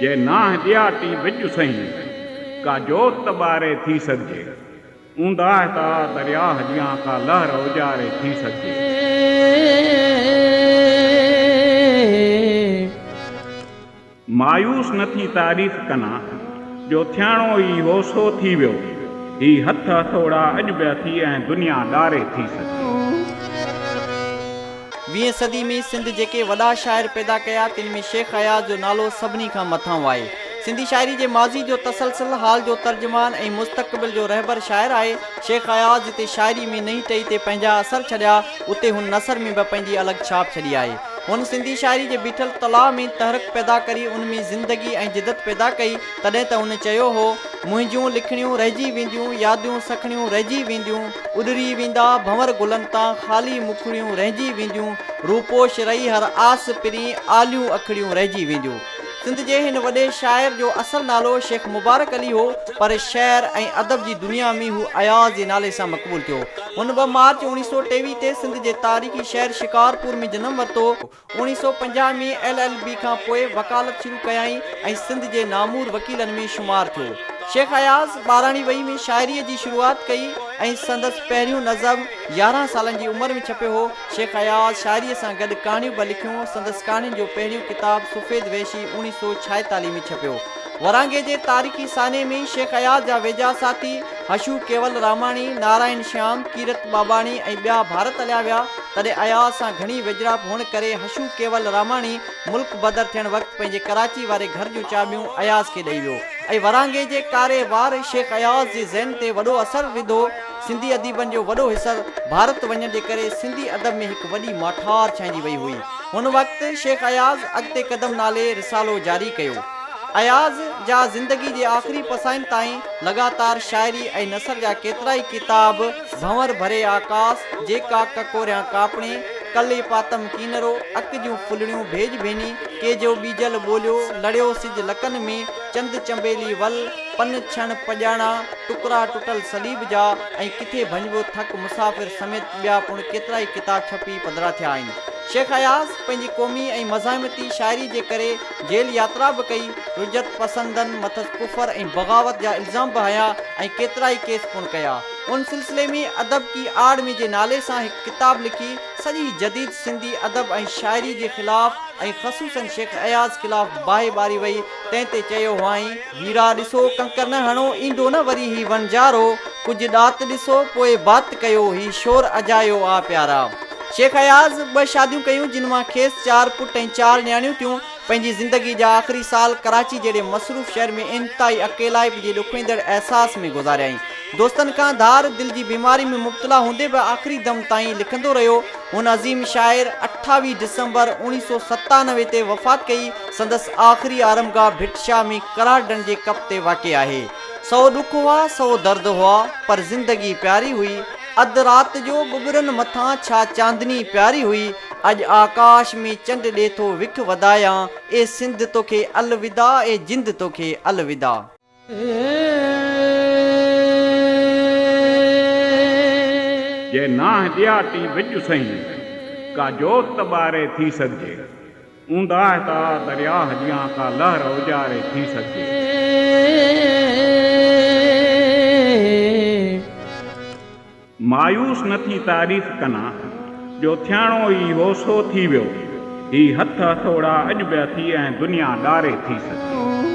جي ناهه ڏياٽي وڄ سهين، ڪا جوت ته ٻاري ٿي سگهجي. اونداهه ته آ درياهه جيان ڪا لهر اجاري ٿي سگهجي. مايوس نه ٿي تعريف ڪنا، جو ٿيڻو ئي هو سو ٿي ويو. هي هٿ هٿوڙا اڄ به اٿي ۽ دنيا ڏاري ٿي سگهجي. ويهين صدي ۾ سنڌ جيڪي وڏا شاعر پيدا ڪيا، تن ۾ شيخ اياز جو نالو سڀني کان مٿانهون آهي. سنڌي شاعري جي ماضي جو تسلسل، حال جو ترجمان ۽ مستقبل جو رهبر شاعر آهي. شيخ اياز جتي شاعري ۾ نئين ٽهي تي پنهنجا اثر ڇڏيا، اتي هن نثر ۾ به پنهنجي الڳ ڇاپ ڇڏي آهي. هن سنڌي شاعري جي بيٺل تلاء ۾ تحرڪ پيدا ڪري ان ۾ زندگي ۽ جدت پيدا ڪئي. تڏهن ته هن چيو هو، منهنجون لکڻيون رهجي وينديون، ياديون سکڻيون رهجي وينديون، اڏري ويندا ڀنور گلن تان خالي مکڙيون رهجي وينديون، روپوش رهي هر آس پرين آليون اکڙيون رهجي وينديون. سنڌ جي هن وڏي شاعر جو اصل نالو شيخ مبارڪ علي هو، پر شعر ۽ ادب جي دنيا ۾ هو اياز جي نالي سان مقبول ٿيو. هن 2 مارچ 1923 تي سنڌ جي تاريخي شهر شڪارپور ۾ جنم ورتو. 1950 ۾ ايل ايل بي کان پوء وڪالت شروع ڪيائين ۽ سنڌ جي نامور وڪيلن ۾ شمار ٿيو. شيخ اياز ٻاراڻي وهي ۾ شاعريء جي شروعات ڪئي ۽ سندس پهريون نظم 11 سالن جي عمر ۾ ڇپيو هو. شيخ اياز شاعريء سان گڏ ڪهاڻيون به لکيون. سندس ڪهاڻين جو پهريون ڪتاب سفيد وحشي 1946 ۾ ڇپيو. ورهاڱي جي تاريخي سانحي ۾ شيخ اياز جا ويجها ساٿي حشو ڪيول راماڻي، نارائڻ شيام، ڪيرت ٻاٻاڻي ۽ ٻيا ڀارت هليا ويا، تڏهن اياز سان گهڻي ويجهڙائپ هئڻ ڪري حشو ڪيول راماڻي ملڪ بدر ٿيڻ وقت پنهنجي ڪراچي واري گهر جون چاٻيون اياز کي ڏئي ويو ۽ ورهاڱي جي ڪاري وار شيخ اياز جي ذهن تي وڏو اثر وڌو. سنڌي اديبن جو وڏو حصر ڀارت وڃڻ جي ڪري سنڌي ادب ۾ هڪ وڏي ماٺار ڇانئجي وئي هئي. هن وقت شيخ اياز اڳتي قدم نالي رسالو جاري ڪيو. اياز جا زندگي جي آخري پساهن تائين لڳاتار شاعري ۽ نثر جا ڪيترائي ڪتاب ڀنور ڀري آڪاس، جيڪا ڪڪوريان ڪاپڻي، ڪلي پاتم ڪينرو، اڪ جون ڦلڙيون ڀيڄ ڀيني، ڪيجو ٻيجل ٻوليو، لڙيو سج لڪن ۾، چند چنبيلي ول، پن ڇڻ پڄاڻا، ٽڪرا ٽٽل صليب جا ۽ ڪٿي ڀڃبو ٿڪ مسافر سميت ٻيا پڻ ڪيترائي ڪتاب ڇپي پڌرا ٿيا آهن. شيخ اياز پنهنجي قومي ۽ مزاحمتي شاعري جي ڪري جيل ياترا به ڪئي، رجعت پسندن مٿس ڪفر ۽ بغاوت جا الزام به هنيا ۽ ڪيترائي ڪيس پڻ ڪيا. ان سلسلي ۾ ادب ڪي آڙ ۾ جي نالي سان هڪ ڪتاب لکي سڄي جديد سنڌي ادب ۽ شاعري جي خلاف ۽ خصوصاً شيخ اياز خلاف باهه ٻاري وئي، تنهن تي چيو هئائين. هيرا ڏسو ڪنڪر نه هڻو، ايندو نه وري هي وڻجارو، ڪجهه ڏات ڏسو پوء بات ڪيو، هي شور اجايو آ پيارا. شيخ اياز ٻه شاديون ڪيون جن مان کيس چار پٽ ۽ چار نياڻيون ٿيون. پنهنجي زندگي جا آخري سال ڪراچي جهڙي مصروف شهر ۾ انتهائي اڪيلائپ جي ڏکوئيندڙ احساس ۾ گذاريائين. دوستن کان ڌار، دل جي بيماري ۾ مبتلا هوندي به آخري دم تائين لکندو رهيو. هن عظيم شاعر 28 ڊسمبر 1997 تي وفات ڪئي. سندس آخري آرمگاهه ڀٽ شاهه ۾ ڪراڙ ڍنڍ جي ڪپ تي واقع آهي. سو ڏک هئا، سو درد هئا، پر زندگي پياري هئي. اڌ رات جو ٻٻرن مٿان ڇا چاندني پياري هئي. اڄ آڪاش ۾ چنڊ ڏي ٿو وک وڌايان. اي سنڌ توکي الوداع، اي جند توکي الوداع. جي ناهه ڏياٽي وڄ سهين، ڪا جوت ته ٻاري ٿي سگهجي. اونداهه ته آ درياهه جيان ڪا لهر اجاري ٿي سگهجي. مايوس نه ٿي تعريف ڪنا، جو ٿيڻو ئي هو سو ٿي ويو. هي هٿ هٿوڙا اڄ به اٿي ۽ دنيا ڏاري ٿي سگهجي.